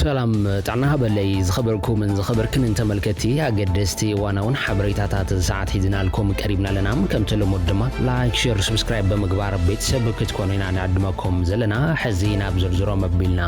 ሰላም ጥዕና ሃበለይ። ዝኸበርኩምን ዝኸበርክንን ተመልከቲ፣ ኣገደስቲ እዋናውን ሓበሬታታት ሰዓት ሒዝናልኩም ቀሪብና ኣለና። ከምቲ ልሙድ ድማ ላይክ፣ ሼር፣ ሰብስክራይብ ብምግባር ቤተሰብ ክትኮኑ ኢና ንዕድመኩም ዘለና። ሕዚ ናብ ዝርዝሮም ኣቢልና።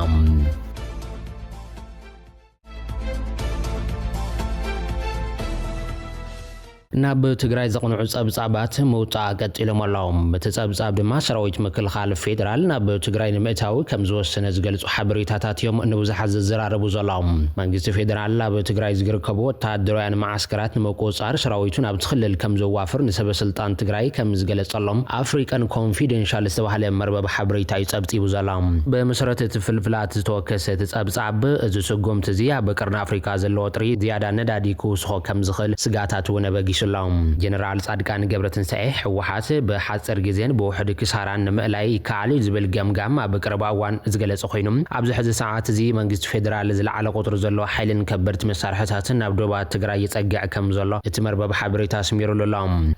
ናብ ትግራይ ዘቕንዑ ጸብጻባት ምውጻእ ቀጺሎም ኣለዉ። እቲ ጸብጻብ ድማ ሰራዊት ምክልኻል ፌደራል ናብ ትግራይ ንምእታው ከም ዝወሰነ ዝገልጹ ሓበሬታታት እዮም ንብዙሓት ዘዘራረቡ ዘለዉ። መንግስቲ ፌደራል ኣብ ትግራይ ዝርከቡ ወታደራውያን መዓስከራት ንምቁጽጻር ሰራዊቱ ናብቲ ክልል ከም ዘዋፍር ንሰበ ስልጣን ትግራይ ከም ዝገለጸሎም ኣፍሪቃን ኮንፊደንሻል ዝተባህለ መርበብ ሓበሬታ እዩ ጸብጺቡ ዘሎ። ብመሰረት እቲ ፍልፍላት ዝተወከሰ እቲ ጸብጻብ፣ እዚ ስጉምቲ እዚ ኣብ ቀርኒ ኣፍሪቃ ዘሎ ወጥሪ ዝያዳ ነዳዲ ክውስኾ ከም ዝኽእል ስጋታት እውን ኣበጊሱ ኣሎ። ጀነራል ጻድቃን ገብረትንሳኤ፣ ህወሓት ብሓጺር ግዜን ብውሑድ ክሳራን ንምእላይ ይከኣል እዩ ዝብል ገምጋም ኣብ ቀረባ እዋን ዝገለጸ ኮይኑ፣ ኣብዚ ሕዚ ሰዓት እዚ መንግስቲ ፌደራል ዝለዓለ ቁጽሪ ዘለዎ ሓይልን ከበድቲ መሳርሕታትን ናብ ዶባት ትግራይ ይጸግዕ ከም ዘሎ እቲ መርበብ ሓበሬታ ኣስሚሩሉ ኣሎ።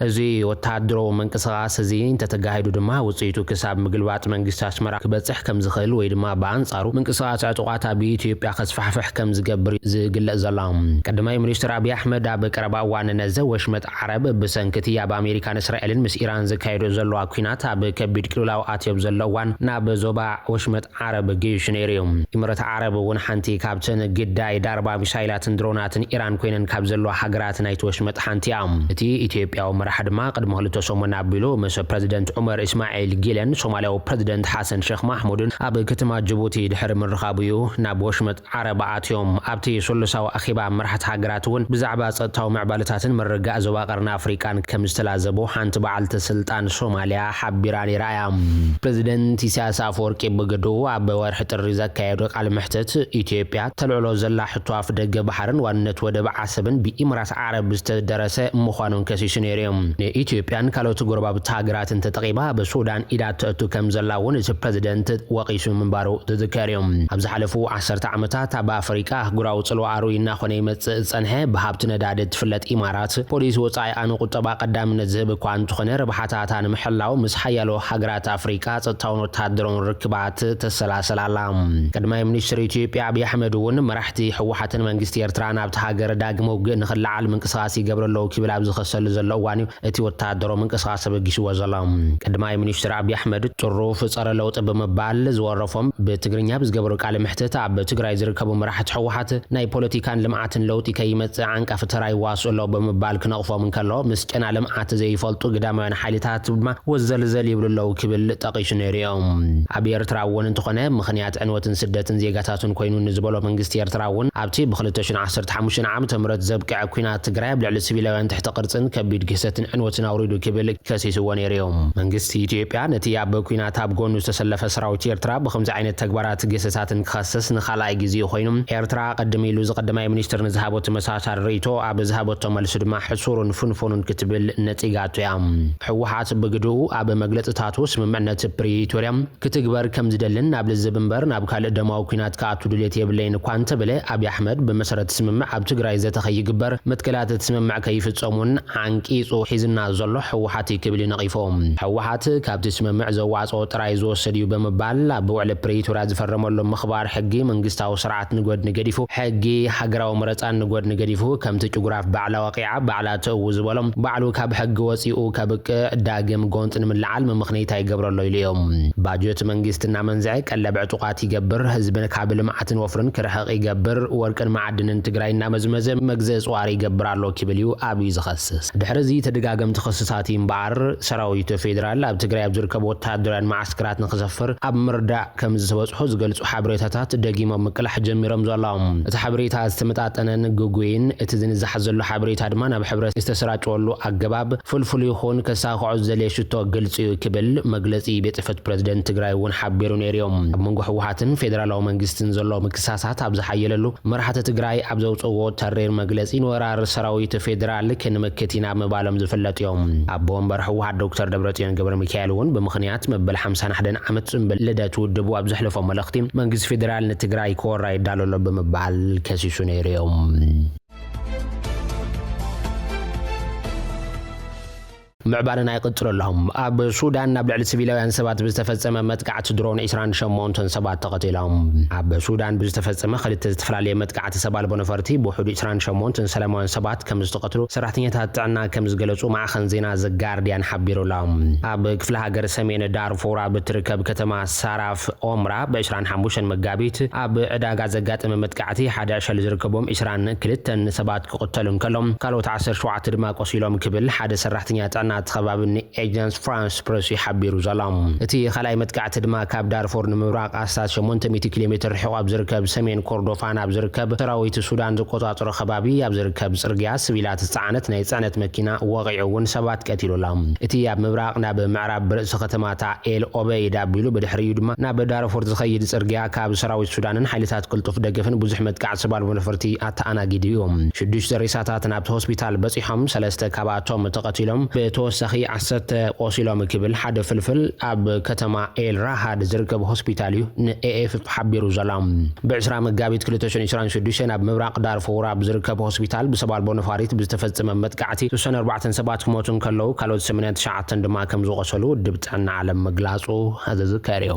እዚ ወተሃደራዊ ምንቅስቓስ እዚ እንተተጋሂዱ ድማ ውጽኢቱ ክሳብ ምግልባጥ መንግስቲ ኣስመራ ክበጽሕ ከም ዝኽእል ወይ ድማ ብኣንጻሩ ምንቅስቓስ ዕጡቓት ኣብ ኢትዮጵያ ከስፋሕፍሕ ከም ዝገብር እዩ ዝግለጽ ዘሎ። ቀዳማይ ሚኒስትር ኣብይ ኣሕመድ ኣብ ቀረባ እዋን ነዘ ወሽመጥ ዓረብ ብሰንኪ እቲ ኣብ ኣሜሪካን እስራኤልን ምስ ኢራን ዝካየዶ ዘለዋ ኲናት ኣብ ከቢድ ቅልውላው ኣትዮ ኣብ ዘሎ እዋን ናብ ዞባ ወሽመጥ ዓረብ ገይሹ ነይሩ እዩ። ኢምረት ዓረብ እውን ሓንቲ ካብተን ግዳይ ዳርባ ሚሳይላትን ድሮናትን ኢራን ኮይነን ካብ ዘለዋ ሃገራት ናይቲ ወሽመጥ ሓንቲ እያ። እቲ ኢትዮጵያዊ መራሕ ድማ ቅድሚ ክልተ ሰሙን ኣቢሉ ምስ ፕረዚደንት ዑመር እስማዒል ጊለን ሶማልያዊ ፕረዚደንት ሓሰን ሼክ ማሕሙድን ኣብ ከተማ ጅቡቲ ድሕሪ ምርኻቡ እዩ ናብ ወሽመጥ ዓረብ ኣትዮም። ኣብቲ ስሉሳዊ ኣኼባ መራሕቲ ሃገራት እውን ብዛዕባ ጸጥታዊ ምዕባለታትን ምርግጋእ ዞባ ቀርኒ ኣፍሪቃን ከም ዝተላዘቡ ሓንቲ በዓልቲ ስልጣን ሶማልያ ሓቢራ ነይራ እያ። ፕረዚደንት ኢሳያስ ኣፈወርቂ ብግድኡ ኣብ ወርሒ ጥሪ ዘካየዶ ቃለ መሕትት፣ ኢትዮጵያ ተልዕሎ ዘላ ሕቶ ኣፍ ደገ ባሕርን ዋንነት ወደብ ዓሰብን ብኢምራት ዓረብ ዝተደረሰ ምዃኑን ከሲሱ ነይሩ እዩ። ንኢትዮጵያን ካልኦት ጎረባብቲ ሃገራትን ተጠቒማ ኣብ ሱዳን ኢዳ ተእቱ ከም ዘላ እውን እቲ ፕረዚደንት ወቒሱ ምንባሩ ዝዝከር እዩ። ኣብ ዝሓለፉ ዓሰርተ ዓመታት ኣብ ኣፍሪቃ ኣህጉራዊ ጽልዋ ኣርዊ እናኾነ ይመጽእ ዝጸንሐ ብሃብቲ ነዳዲ እትፍለጥ ኢማራት፣ ፖሊሲ ወጻኢኣ ንቁጠባ ቀዳምነት ዝህብ እኳ እንተኾነ፣ ረብሓታታ ንምሕላው ምስ ሓያሎ ሃገራት ኣፍሪቃ ጸጥታውን ወተሃደራውን ርክባት ተሰላስል ኣላ። ቀዳማይ ሚኒስትር ኢትዮጵያ ኣብይ ኣሕመድ እውን መራሕቲ ህወሓትን መንግስቲ ኤርትራን ኣብቲ ሃገር ዳግመ ውግእ ንኽለዓል ምንቅስቓስ ይገብሩ ኣለዉ ክብል ኣብ ዝኸሰሉ ዘሎ እዋን እዩ እቲ ወተሃደራዊ ምንቅስቓስ ኣበጊስዎ ዘሎ። ቀዳማይ ሚኒስትር ኣብይ ኣሕመድ ጥሩፍ ጸረ ለውጢ ብምባል ዝወረፎም ብትግርኛ ብዝገበሩ ቃለ መሕትት፣ ኣብ ትግራይ ዝርከቡ መራሕቲ ህወሓት ናይ ፖለቲካን ልምዓትን ለውጢ ከይመጽእ ዓንቃፊ ተራ ይዋስኡ ኣለዉ ብምባል ክነቕፎም እንከሎ፣ ምስ ጨና ልምዓት ዘይፈልጡ ግዳማውያን ሓይልታት ድማ ወዘልዘል ይብሉ ኣለዉ ክብል ጠቒሱ ነይሩ እዩ። ኣብ ኤርትራ እውን እንተኾነ ምኽንያት ዕንወትን ስደትን ዜጋታቱን ኮይኑ ንዝበሎ መንግስቲ ኤርትራ እውን ኣብቲ ብ ክልተ ሽሕን ዓሰርተ ሓሙሽተን ዓመተ ምህረት ዘብቅዐ ኲናት ትግራይ ኣብ ልዕሊ ሲቪላውያን ትሕቲ ቅርጽን ከቢድ ግህሰትን ዕንወትን ኣውሪዱ ክብል ከሲስዎ ነይሩ እዩ። መንግስቲ ኢትዮጵያ ነቲ ኣብ ኲናት ኣብ ጎኑ ዝተሰለፈ ሰራዊት ኤርትራ ብኸምዚ ዓይነት ተግባራት ግህሰታትን ክኸስስ ንኻልኣይ ግዜኡ ኮይኑ፣ ኤርትራ ቅድም ኢሉ እዚ ቀዳማይ ሚኒስትር ንዝሃቦ ተመሳሳሊ ርእይቶ ኣብ ዝሃበቶ መልሲ ድማ ሕሱሩን ፍንፉኑን ክትብል ነጺጋቶ እያ። ህወሓት ብግድኡ ኣብ መግለጽታቱ ስምምዕነት ፕሪቶርያ ክትግበር ከም ዝደልን ናብ ልዝብ እምበር ናብ ካልእ ደማዊ ኲናት ክኣቱ ድሌት የብለይን እኳ እንተበለ፣ ኣብይ ኣሕመድ ብመሰረት ስምምዕ ኣብ ትግራይ ዘተ ከይግበር፣ መትከላት እቲ ስምምዕ ከይፍጸሙን ዓንቂጹ ሒዝና ዘሎ ህወሓት እዩ ክብል እዩ ነቒፎ። ህወሓት ካብቲ ስምምዕ ዘዋጽኦ ጥራይ ዝወስድ እዩ ብምባል፣ ኣብ ውዕሊ ፕሪቶርያ ዝፈረመሉ ምኽባር ሕጊ መንግስታዊ ስርዓት ንጎድኒ ገዲፉ፣ ሕጊ ሃገራዊ መረጻን ንጎድኒ ገዲፉ፣ ከምቲ ጭጉራፍ ባዕላ ወቒዓ ባዕላ ትእዊ ዝበሎም፣ ባዕሉ ካብ ሕጊ ወጺኡ ከብቅዕ ዳግም ጎንጺ ንምልዓል ምምኽነይታ ይገብረሎ ኢሉ እዮም። ባጀት መንግስቲ እናመንዝዐ ቀለብ ዕጡቓት ይገብር፣ ህዝቢ ካብ ልምዓትን ወፍርን ክርሕቕ ይገብር፣ ወርቅን መዓድንን ትግራይ እናመዝመዘ መግዘኢ ጽዋር ይገብር ኣሎ ክብል እዩ ኣብዩ ዝኸስስ። ድሕሪ እዚ ተደጋገምቲ ክስታት እዩ እምበኣር፣ ሰራዊት ፌደራል ኣብ ትግራይ ኣብ ዝርከቡ ወተሃደራውያን መዓስከራት ንክሰፍር ኣብ ምርዳእ ከም ዝተበጽሑ ዝገልጹ ሓበሬታታት ደጊሞም ምቅላሕ ጀሚሮም ዘለዉ። እቲ ሓበሬታ ዝተመጣጠነን ግጉይን፣ እቲ ዝንዛሕ ዘሎ ሓበሬታ ድማ ናብ ሕብረት ዝተሰራጨወሉ ኣገባብ ፍልፍል ይኹን ከሳኽዖ ዝደለየ ሽቶ ግልጺ እዩ ክብል መግለጺ ቤት ጽሕፈት ፕረዚደንት ትግራይ እውን ሓቢሩ ነይሩ እዩ። ኣብ መንጎ ህወሓትን ፌደራላዊ መንግስትን ዘሎ ምክሳሳት ኣብ ዝሓየለሉ፣ መራሕቲ ትግራይ ኣብ ዘውፅእዎ ተሪር መግለፂ፣ ንወራር ሰራዊት ፌደራል ክንምክት ኢና ምባሎም ዝፍለጥ እዮም። ኣቦ ወንበር ህወሓት ዶክተር ደብረፅዮን ገብረ ሚካኤል እውን ብምኽንያት መበል ሓምሳን ሓደን ዓመት ፅምብል ልደት ውድቡ ኣብ ዘሕለፎ መልእኽቲ፣ መንግስቲ ፌደራል ንትግራይ ክወራ ይዳሎ ኣሎ ብምባል ከሲሱ ነይሩ እዮም። ምዕባለና ይቕጽል ኣሎ። ኣብ ሱዳን ናብ ልዕሊ ሲቪላውያን ሰባት ብዝተፈጸመ መጥቃዕቲ ድሮን ዒስራን ሸሞንተን ሰባት ተቐቲሎም። ኣብ ሱዳን ብዝተፈጸመ ክልተ ዝተፈላለየ መጥቃዕቲ ሰብ ኣልቦ ነፈርቲ ብውሕዱ ዒስራን ሸሞንተን ሰላማውያን ሰባት ከም ዝተቐትሉ ሰራሕተኛታት ጥዕና ከም ዝገለጹ ማዕኸን ዜና ዘ ጋርዲያን ሓቢሩ ኣሎ። ኣብ ክፍለ ሃገር ሰሜን ዳርፉር ኣብ እትርከብ ከተማ ሳራፍ ኦምራ ብ ዒስራን ሓሙሽተን መጋቢት ኣብ ዕዳጋ ዘጋጠመ መጥቃዕቲ ሓደ ዕሸል ዝርከቦም ዒስራን ክልተን ሰባት ክቕተሉ እንከሎም፣ ካልኦት ዓሰርተ ሸውዓተ ድማ ቆሲሎም ክብል ሓደ ሰራሕተኛ ጥዕና እቲ ከባቢ ንኤጀንስ ፍራንስ ፕረስ እዩ ሓቢሩ ዘሎ። እቲ ካልኣይ መጥቃዕቲ ድማ ካብ ዳርፎር ንምብራቕ ኣስታት ሸሞንተ ሚእቲ ኪሎ ሜትር ርሒቑ ኣብ ዝርከብ ሰሜን ኮርዶፋን ኣብ ዝርከብ ሰራዊት ሱዳን ዝቆጻጸሮ ከባቢ ኣብ ዝርከብ ጽርግያ ሲቪላት ዝጸዓነት ናይ ጽዕነት መኪና ወቒዑ እውን ሰባት ቀቲሉ ኣሎ። እቲ ኣብ ምብራቕ ናብ ምዕራብ ርእሲ ከተማታ ኤል ኦበይድ ኣቢሉ ብድሕሪኡ ድማ ናብ ዳርፎር ዝኸይድ ጽርግያ ካብ ሰራዊት ሱዳንን ሓይልታት ቅልጡፍ ደገፍን ብዙሕ መጥቃዕቲ ሰብ ኣልቦ ነፈርቲ ኣተኣናጊዱ እዩ። ሽዱሽተ ሬሳታት ናብቲ ሆስፒታል በጺሖም፣ ሰለስተ ካብኣቶም ተቐቲሎም፣ ብተወሳኺ ዓሰርተ ቆሲሎም ክብል ሓደ ፍልፍል ኣብ ከተማ ኤል ራሃድ ዝርከብ ሆስፒታል እዩ ንኤኤፍፒ ሓቢሩ ዘሎ። ብ ዒስራ መጋቢት ክልተ ሽሕን ዕስራን ሽዱሽተን ኣብ ምብራቕ ዳርፎር ኣብ ዝርከብ ሆስፒታል ብሰብ ኣልቦ ነፋሪት ብዝተፈጸመ መጥቃዕቲ ሽሳን ኣርባዕተን ሰባት ክሞቱ እንከለዉ፣ ካልኦት ሰማንያን ትሽዓተን ድማ ከም ዝቖሰሉ ውድብ ጥዕና ዓለም ምግላጹ ዝዝከር እዩ።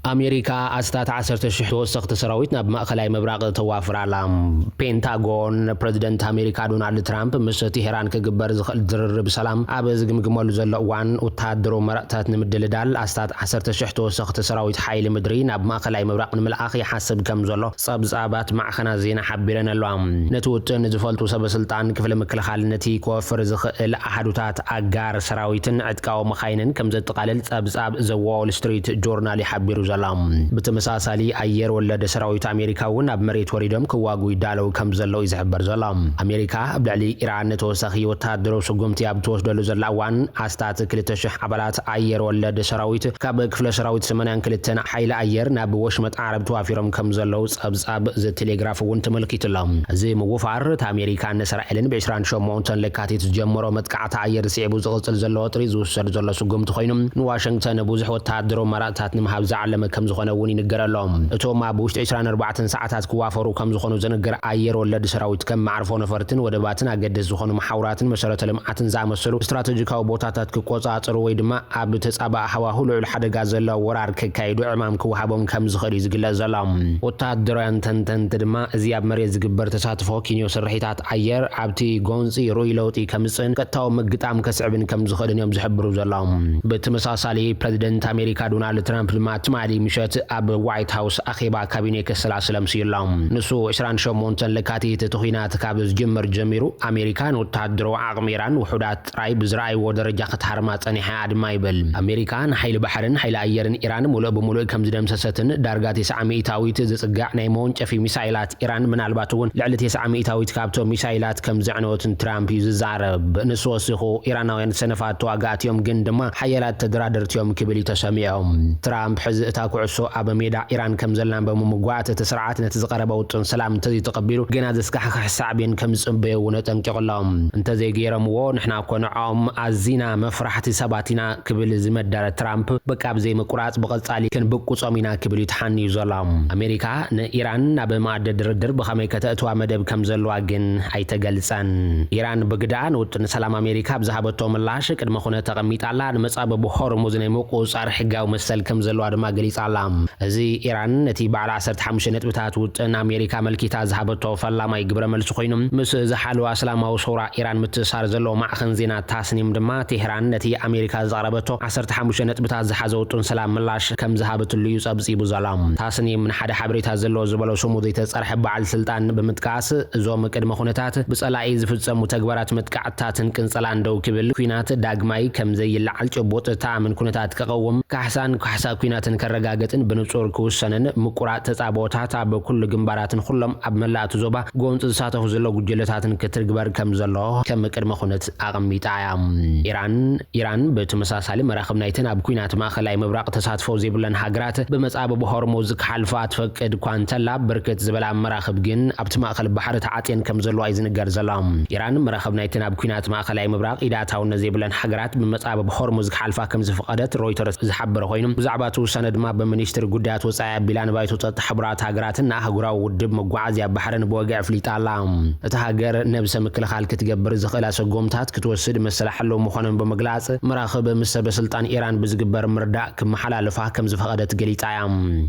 ኣሜሪካ ኣስታት ዓሰርተ ሽሕ ተወሰኽቲ ሰራዊት ናብ ማእኸላይ ምብራቕ ተዋፍር ኣላ። ፔንታጎን፣ ፕረዚደንት ኣሜሪካ ዶናልድ ትራምፕ ምስ ቴሄራን ክግበር ዝኽእል ዝርርብ ሰላም ኣብ ዝግምግመሉ ዘሎ እዋን፣ ወተሃደራዊ መረቕታት ንምድልዳል ኣስታት ዓሰርተ ሽሕ ተወሰኽቲ ሰራዊት ሓይሊ ምድሪ ናብ ማእኸላይ ምብራቕ ንምልኣኽ ይሓስብ ከም ዘሎ ጸብጻባት ማዕኸናት ዜና ሓቢረን ኣለዋ። ነቲ ውጥን ዝፈልጡ ሰበ ስልጣን ክፍሊ ምክልኻል፣ ነቲ ክወፍር ዝኽእል ኣሃዱታት ኣጋር ሰራዊትን ዕጥቃዊ መኻይንን ከም ዘጠቓልል ጸብጻብ ዘ ዋል ስትሪት ጆርናል እዩ ሓቢሩ ዘሎ። ብተመሳሳሊ፣ ኣየር ወለድ ሰራዊት ኣሜሪካ እውን ኣብ መሬት ወሪዶም ክዋግኡ ይዳለዉ ከም ዘለዉ እዩ ዝሕበር ዘሎ። ኣሜሪካ ኣብ ልዕሊ ኢራን ተወሳኺ ወተሃደራዊ ስጉምቲ ኣብ ትወስደሉ ዘላ እዋን፣ ኣስታት ክልተ ሽሕ ኣባላት ኣየር ወለድ ሰራዊት ካብ ክፍለ ሰራዊት ሰማንያን ክልተን ሓይሊ ኣየር ናብ ወሽመጥ ዓረብ ተዋፊሮም ከም ዘለዉ ጸብጻብ ዘ ቴሌግራፍ እውን ተመልኪቱ ኣሎ። እዚ ምውፋር፣ እቲ ኣሜሪካን እስራኤልን ብ ዕስራን ሸሞንተን ለካቲት ዝጀመሮ መጥቃዕቲ ኣየር ስዒቡ ዝቕጽል ዘሎ ወጥሪ ዝውሰድ ዘሎ ስጉምቲ ኮይኑ፣ ንዋሽንግተን ብዙሕ ወተሃደራዊ ኣማራጽታት ንምሃብ ዝዓለመ ከም ዝኾነ እውን ይንገር ኣሎ። እቶም ኣብ ውሽጢ ዕስራን ኣርባዕተን ሰዓታት ክዋፈሩ ከም ዝኾኑ ዝንገር ኣየር ወለድ ሰራዊት ከም መዕርፎ ነፈርትን ወደባትን ኣገደስቲ ዝኾኑ መሓውራትን መሰረተ ልምዓትን ዝኣመሰሉ ስትራቴጂካዊ ቦታታት ክቆጻጸሩ ወይ ድማ ኣብ ተጻባኢ ሃዋሁ ልዑል ሓደጋ ዘለዎ ወራር ከካይዱ ዕማም ክወሃቦም ከም ዝኽእል እዩ ዝግለጽ ዘሎ። ወተሃደራውያን ተንተንቲ ድማ እዚ ኣብ መሬት ዝግበር ተሳትፎ ኪንዮ ስርሒታት ኣየር ኣብቲ ጎንጺ ርኡይ ለውጢ ከምጽእን ቀጥታዊ ምግጣም ከስዕብን ከም ዝኽእልን እዮም ዝሕብሩ ዘለዉ። ብተመሳሳሊ፣ ፕረዚደንት ኣሜሪካ ዶናልድ ትራምፕ ድማ ትማሊ ምሸት ኣብ ዋይት ሃውስ ኣኼባ ካቢኔ ከሰላስል ኣምስዩ ኣሎ። ንሱ ዕስራን ሸሞንተን ለካቲት እቲ ኲናት ካብ ዝጅምር ጀሚሩ፣ ኣሜሪካ ንወተሃደራዊ ዓቕሚ ኢራን ውሑዳት ጥራይ ብዝረኣይዎ ደረጃ ክትሃርማ ጸኒሓ እያ ድማ ይብል። ኣሜሪካ ንሓይሊ ባሕርን ሓይሊ ኣየርን ኢራን ሙሉእ ብሙሉእ ከም ዝደምሰሰትን ዳርጋ ተስዓ ሚእታዊት ዝጽጋዕ ናይ መወንጨፊ ሚሳይላት ኢራን ምናልባት እውን ልዕሊ ተስዓ ሚእታዊት ካብቶም ሚሳይላት ከም ዘዕነወትን ትራምፕ እዩ ዝዛረብ። ንሱ ወሲኹ፣ ኢራናውያን ሰነፋት ተዋጋእቲ እዮም፣ ግን ድማ ሓያላት ተደራደርቲ እዮም ክብል እዩ ተሰሚዑ። ትራምፕ ሕዚ እታ ኩዕሶ ኣብ ሜዳ ኢራን ከም ዘላ ብምምጓት፣ እቲ ስርዓት ነቲ ዝቐረበ ውጥን ሰላም እንተዘይተቐቢሉ፣ ገና ዘስካሕክሕ ሳዕቤን ከም ዝጽበዮ እውን ኣጠንቂቑ ኣሎ። እንተዘይገይሮምዎ፣ ንሕና እኮ ንዕኦም ኣዚና መፍራሕቲ ሰባት ኢና ክብል ዝመደረ ትራምፕ፣ በቃ ብዘይ ምቁራጽ ብቐጻሊ ክንብቁጾም ኢና ክብል እዩ ተሓንዩ ዘሎ። ኣሜሪካ ንኢራን ናብ መኣዲ ድርድር ብኸመይ ከተእትዋ መደብ ከም ዘለዋ ግን ኣይተገልጸን። ኢራን ብግዳ ንውጥን ሰላም ኣሜሪካ ኣብ ዝሃበቶ ምላሽ ቅድመ ኩነት ኣቐሚጣ ኣላ። ንመጻብብ ሆርሙዝ ናይ ምቁጽጻር ሕጋዊ መሰል ከም ዘለዋ ድማ ገሊጻ ኣላ። እዚ ኢራን ነቲ በዓል ዓሰርተ ሓሙሽተ ነጥብታት ውጥን ኣሜሪካ ኣመልኪታ ዝሃበቶ ፈላማይ ግብረ መልሲ ኮይኑ፣ ምስ ዝሓለዋ እስላማዊ ሰውራ ኢራን ምትእሳር ዘለዎ ማዕኸን ዜና ታስኒም ድማ፣ ቴህራን ነቲ ኣሜሪካ ዘቕረበቶ ዓሰርተ ሓሙሽተ ነጥብታት ዝሓዘ ውጡን ሰላም ምላሽ ከም ዝሃበትሉ እዩ ጸብጺቡ ዘሎ። ታስኒም ንሓደ ሓበሬታ ዘለዎ ዝበሎ ስሙ ዘይተጸርሐ በዓል ስልጣን ብምጥቃስ፣ እዞም ቅድመ ኩነታት ብጸላኢ ዝፍጸሙ ተግባራት መጥቃዕትታትን ቅንጸላን ደው ክብል፣ ኲናት ዳግማይ ከም ዘይለዓል ጭቡጥ ተኣምን ኩነታት ክቐውም፣ ካሕሳን ካሕሳ ኲናትን ከረጋግጥን ብንጹር ክውሰንን፣ ምቁራጽ ተጻብኦታት ኣብ ኩሉ ግንባራትን ኩሎም ኣብ መላእ እቲ ዞባ ጎንጺ ዝሳተፉ ዘለዉ ጉጅለታትን ክትግበር ከም ዘሎ ከም ቅድመ ኩነት ኣቐሚጣ እያ። ኢራን፣ ኢራን ብተመሳሳሊ መራኽብ ናይተን ኣብ ኲናት ማእኸላይ ምብራቕ ተሳትፎ ዘይብለን ሃገራት ብመጻብብ ሆርሙዝ ክሓልፋ ትፈቅድ እኳ እንተላ፣ ብርክት ዝበላ መራኽብ ግን ኣብቲ ማእኸል ባሕሪ ተዓጽየን ከም ዘለዋ እዩ ዝንገር ዘሎ። ኢራን መራኽብ ናይተን ኣብ ኲናት ማእኸላይ ምብራቕ ኢድ ኣእታውነት ዘይብለን ሃገራት ብመጻብብ ሆርሙዝ ክሓልፋ ከም ዝፈቐደት ሮይተርስ ዝሓበረ ኮይኑ፣ ብዛዕባ እቲ ውሳነ ድማ ኣብ ሚኒስትሪ ጉዳያት ወጻኢ ኣቢላ ንባይቶ ጸጥታ ሕቡራት ሃገራትን ንኣህጉራዊ ውድብ መጓዓዝያ ባሕርን ብወግዒ ኣፍሊጣ ኣላ። እታ ሃገር ነብሰ ምክልኻል ክትገብር ዝኽእላ ሰጎምታት ክትወስድ መሰላ ሕልው ምዃኖም ብምግላጽ፣ መራኽብ ምስ ሰበ ስልጣን ኢራን ብዝግበር ምርዳእ ክመሓላለፋ ከም ዝፈቐደት ገሊጻ እያ።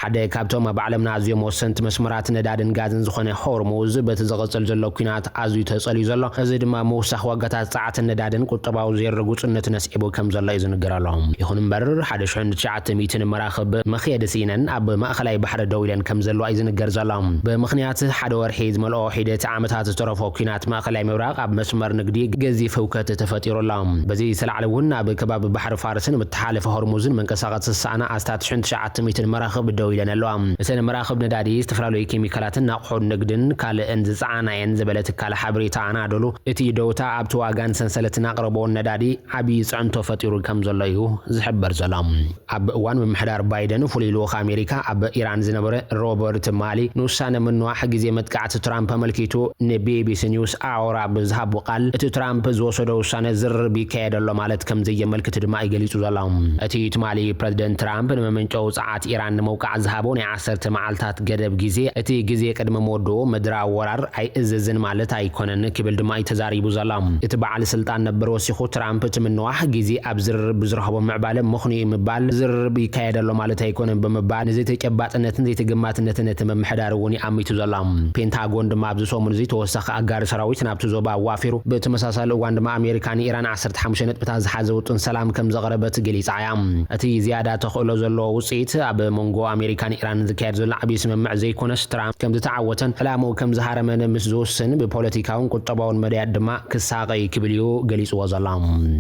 ሓደ ካብቶም ኣብ ዓለምና ኣዝዮም ወሰንቲ መስመራት ነዳድን ጋዝን ዝኾነ ሆርሙዝ በቲ ዝቕጽል ዘሎ ኲናት ኣዝዩ ተጸልዩ ዘሎ። እዚ ድማ ምውሳኽ ዋጋታት ጸዓትን ነዳድን ቁጠባዊ ዘይርጉጽነት ነስዒቡ ከም ዘሎ እዩ ዝንገረሎም። ይኹን እምበር፣ ሓደ ሽሕን ትሽዓተ ሚእትን መራኽብ መኽየዲ ስኢነን ኣብ ማእኸላይ ባሕሪ ደው ኢለን ከም ዘለዋ እዩ ዝንገር ዘሎ። ብምኽንያት ሓደ ወርሒ ዝመልኦ ሒደት ዓመታት ዝተረፎ ኲናት ማእኸላይ ምብራቕ ኣብ መስመር ንግዲ ገዚፍ ህውከት ተፈጢሩ ኣሎ። በዚ ዝተላዕለ እውን ኣብ ከባቢ ባሕሪ ፋርስን መተሓላለፊ ሆርሙዝን መንቀሳቐሲ ዝሰኣና ኣስታት ሽሕን ትሽዓተ ሚእትን መራኽብ ደው ኢለን ኣለዋ። እተን መራኽብ ነዳዲ፣ ዝተፈላለዩ ኬሚካላትን ኣቑሑት ንግድን ካልእን ዝጸዓና እየን ዝበለ ትካል ሓበሬታ ኣናዶሉ፣ እቲ ደውታ ኣብቲ ዋጋን ሰንሰለትን ኣቕርቦን ነዳዲ ዓቢ ጽዕንቶ ፈጢሩ ከም ዘሎ እዩ ዝሕበር ዘሎ። ኣብ እዋን ምምሕዳር ባይደን ፍሉይ ልኡኽ ኣሜሪካ ኣብ ኢራን ዝነበረ ሮበርት ማሊ ንውሳነ ምንዋሕ ግዜ መጥቃዕቲ ትራምፕ ኣመልኪቱ ንቢቢሲ ኒውስ ኣወር ኣብ ዝሃቦ ቃል፣ እቲ ትራምፕ ዝወሰዶ ውሳነ ዝርርብ ይካየድ ኣሎ ማለት ከም ዘየመልክት ድማ እዩ ገሊጹ ዘሎ። እቲ ትማሊ ፕረዚደንት ትራምፕ ንመመንጨዊ ጸዓት ኢራን ንምውቃዕ ዝሃቦ ናይ ዓሰርተ መዓልታት ገደብ ግዜ፣ እቲ ግዜ ቅድሚ ምወድኡ ምድራዊ ወራር ኣይእዝዝን ማለት ኣይኮነን ክብል ድማ እዩ ተዛሪቡ ዘሎ። እቲ በዓል ስልጣን ነበር ወሲኹ፣ ትራምፕ እቲ ምንዋሕ ግዜ ኣብ ዝርርብ ብዝረኸቦ ምዕባለ ምኽንዩ ምባል ዝርርብ ይካየድ ኣሎ ማለት ኣይኮነን ብምባል ንዘይተጨባጥነትን ዘይተገማትነትን እቲ ምምሕዳር እውን ይኣሚቱ ዘሎ። ፔንታጎን ድማ ኣብዚ ሰሙን እዚ ተወሳኺ ኣጋር ሰራዊት ናብቲ ዞባ ኣዋፊሩ። ብተመሳሳሊ እዋን ድማ ኣሜሪካ ንኢራን ዓሰርተ ሓሙሽተ ነጥብታት ዝሓዘ ውጥን ሰላም ከም ዘቕረበት ገሊጻ እያ። እቲ ዝያዳ ተኽእሎ ዘለዎ ውጽኢት ኣብ መንጎ ኣሜሪካን ኢራንን ዝካየድ ዘሎ ዓብዪ ስምምዕ ዘይኮነስ፣ ትራምፕ ከም ዝተዓወተን ዕላምኡ ከም ዝሃረመን ምስ ዝውስን፣ ብፖለቲካውን ቁጠባውን መዳያት ድማ ክሳቐ እዩ ክብል እዩ ገሊጽዎ ዘሎ።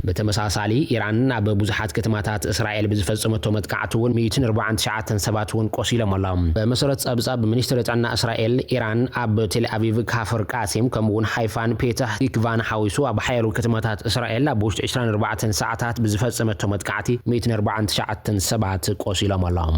ብተመሳሳሊ፣ ኢራን ኣብ ብዙሓት ከተማታት እስራኤል ብዝፈጸመቶ መጥቃዕቲ እውን ሚእትን ኣርባዓን ትሽዓተን ሰባት እውን ቆሲሎም ኣለዉ። ብመሰረት ጸብጻብ ሚኒስትሪ ጥዕና እስራኤል፣ ኢራን ኣብ ቴል ኣቪቭ፣ ካፍር ቃሲም፣ ከምኡ እውን ሃይፋን ፔታህ ቲክቫን ሓዊሱ ኣብ ሓያሎ ከተማታት እስራኤል ኣብ ውሽጢ ዕስራን ኣርባዕተን ሰዓታት ብዝፈጸመቶ መጥቃዕቲ ሚእትን ኣርባዓን ትሽዓተን ሰባት ቆሲሎም ኣለዉ።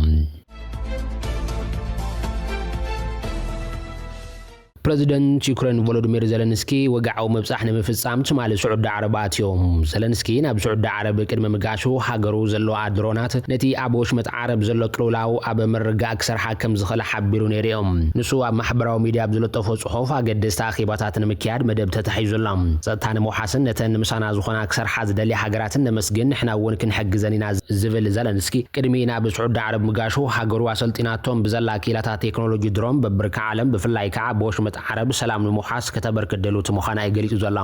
ፕረዚደንት ዩክሬን ቮሎዲሚር ዘለንስኪ ወግዓዊ ምብጻሕ ንምፍጻም ትማሊ ስዑዲ ዓረብ ኣትዮም። ዘለንስኪ ናብ ስዑዲ ዓረብ ቅድሚ ምጋሹ፣ ሃገሩ ዘለዋ ድሮናት ነቲ ኣብ ወሽመጥ ዓረብ ዘሎ ቅልውላው ኣብ ምርጋእ ክሰርሓ ከም ዝኽእላ ሓቢሩ ነይሩ እዮም። ንሱ ኣብ ማሕበራዊ ሚድያ ኣብ ዝለጠፎ ጽሑፍ፣ ኣገደስቲ ኣኼባታት ንምክያድ መደብ ተታሒዙ ኣሎ። ጸጥታ ንምውሓስን ነተን ምሳና ዝኾና ክሰርሓ ዝደልያ ሃገራትን ነመስግን፣ ንሕና እውን ክንሕግዘን ኢና ዝብል ዘለንስኪ፣ ቅድሚ ናብ ስዑዲ ዓረብ ምጋሹ፣ ሃገሩ ኣሰልጢናቶም ብዘላ ክኢላታት ቴክኖሎጂ ድሮን በብርካ ዓለም፣ ብፍላይ ከዓ ብወሽመጥ ዓረብ ሰላም ንምውሓስ ከተበርክት ድልውቲ ምዃና እዩ ገሊጹ ዘሎ።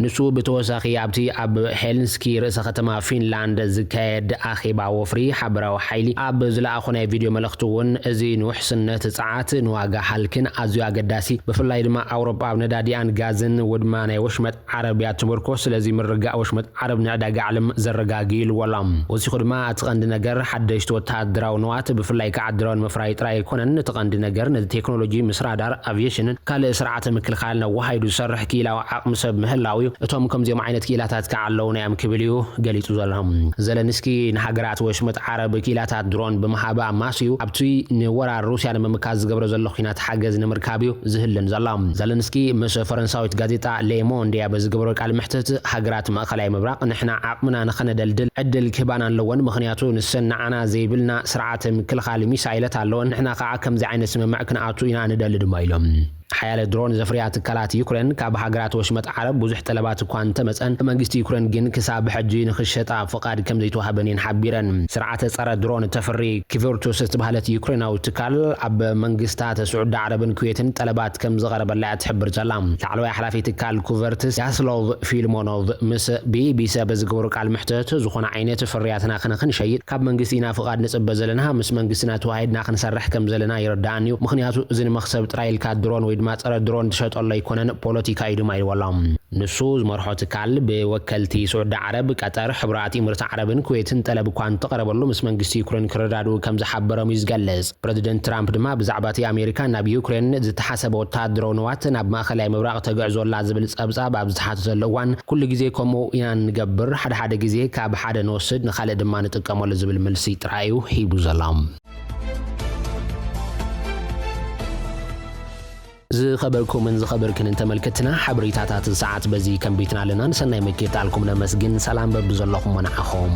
ንሱ ብተወሳኺ ኣብቲ ኣብ ሄልንስኪ ርእሰ ከተማ ፊንላንድ ዝካየድ ኣኼባ ወፍሪ ሓበራዊ ሓይሊ ኣብ ዝለኣኾ ናይ ቪድዮ መልእኽቲ እውን፣ እዚ ንውሕስነት ጸዓት፣ ንዋጋ ሃልክን ኣዝዩ ኣገዳሲ፣ ብፍላይ ድማ ኣውሮጳ ኣብ ነዳዲኣን ጋዝን ውድማ ናይ ወሽመጥ ዓረብ እያ ትምርኮስ፣ ስለዚ ምርጋእ ወሽመጥ ዓረብ ንዕዳጋ ዓለም ዘረጋግእ ኢልዎ ኣሎ። ወሲኹ ድማ፣ እቲ ቀንዲ ነገር ሓደሽቲ ወተሃደራዊ ንዋት፣ ብፍላይ ከዓ ድሮን ምፍራይ ጥራይ ኣይኮነን። እቲ ቀንዲ ነገር ነቲ ቴክኖሎጂ ምስ ራዳር፣ ኣቪዬሽንን ካልእ ስርዓተ ምክልኻልን ኣወሃሂዱ ዝሰርሕ ክኢላዊ ዓቕሚ ሰብ ምህላው እዩ። እቶም ከምዚኦም ዓይነት ክኢላታት ከዓ ኣለዉና እዮም ክብል እዩ ገሊጹ ዘሎ። ዘለንስኪ ንሃገራት ወሽመጥ ዓረብ ክኢላታት ድሮን ብምሃብ ኣማስዩ፣ ኣብቲ ንወራር ሩስያ ንምምካት ዝገብሮ ዘሎ ኲናት ሓገዝ ንምርካብ እዩ ዝህልን ዘሎ። ዘለንስኪ ምስ ፈረንሳዊት ጋዜጣ ሌ ሞንድ ኣብ ዝገበሮ ቃል መሕትት፣ ሃገራት ማእኸላይ ምብራቕ ንሕና ዓቕምና ንኸነደልድል ዕድል ክህባና ኣለወን፣ ምኽንያቱ ንሰን ንዓና ዘይብልና ስርዓተ ምክልኻል ሚሳይለት ኣለወን፣ ንሕና ከዓ ከምዚ ዓይነት ስምምዕ ክንኣቱ ኢና ንደሊ ድማ ኢሎም። ሓያለ ድሮን ዘፍርያ ትካላት ዩክሬን ካብ ሃገራት ወሽመጥ ዓረብ ብዙሕ ጠለባት እኳ እንተመጸን፣ መንግስቲ ዩክሬን ግን ክሳብ ሕጂ ንኽሸጣ ፍቓድ ከም ዘይተዋህበን እየን ሓቢረን። ስርዓተ ጸረ ድሮን ተፍሪ ኪቨርቱስ እትበሃለት ዩክሬናዊ ትካል ኣብ መንግስታት ስዑዲ ዓረብን ኩዌትን ጠለባት ከም ዝቐረበላ እያ ትሕብር ዘላ። ላዕለዋይ ሓላፊ ትካል ኩቨርትስ ያስሎቭ ፊልሞኖቭ ምስ ቢቢሲ ኣብ ዝገበሩ ቃል ምሕተት፣ ዝኾነ ዓይነት ፍርያትና ክንኽንሸይጥ ካብ መንግስቲ ኢና ፍቓድ ንጽበ ዘለና፣ ምስ መንግስትና ተዋሂድና ክንሰርሕ ከም ዘለና ይርዳእኒ እዩ። ምኽንያቱ እዚ ንመኽሰብ ጥራይ ኢልካ ድሮን ወይ ድማ ጸረ ድሮን ትሸጠሉ ኣይኮነን፣ ፖለቲካ እዩ ድማ ኢልዎ ኣሎ። ንሱ ዝመርሖ ትካል ብወከልቲ ስዑዲ ዓረብ፣ ቀጠር፣ ሕቡራት ኢምርት ዓረብን ኩዌትን ጠለብ እኳ እንተቐረበሉ፣ ምስ መንግስቲ ዩክሬን ክረዳድኡ ከም ዝሓበሮም እዩ ዝገልጽ። ፕረዚደንት ትራምፕ ድማ ብዛዕባ እቲ ኣሜሪካ ናብ ዩክሬን ዝተሓሰበ ወተሃደራዊ ንዋት ናብ ማእኸላይ ምብራቕ ተግዕዞ ኣላ ዝብል ጸብጻብ ኣብ ዝተሓተተሉ እዋን፣ ኩሉ ግዜ ከምኡ ኢና እንገብር፣ ሓደ ሓደ ግዜ ካብ ሓደ ንወስድ ንኻልእ ድማ ንጥቀመሉ ዝብል መልሲ ጥራይ እዩ ሂቡ ዘሎ። ዝኸበርኩምን ዝኸበርክንን ተመልከትና፣ ሓበሬታታት ሰዓት በዚ ከንቢትና ኣለና። ንሰናይ ምክትታልኩም ነመስግን። ሰላም በብዘለኹም ንዓኹም።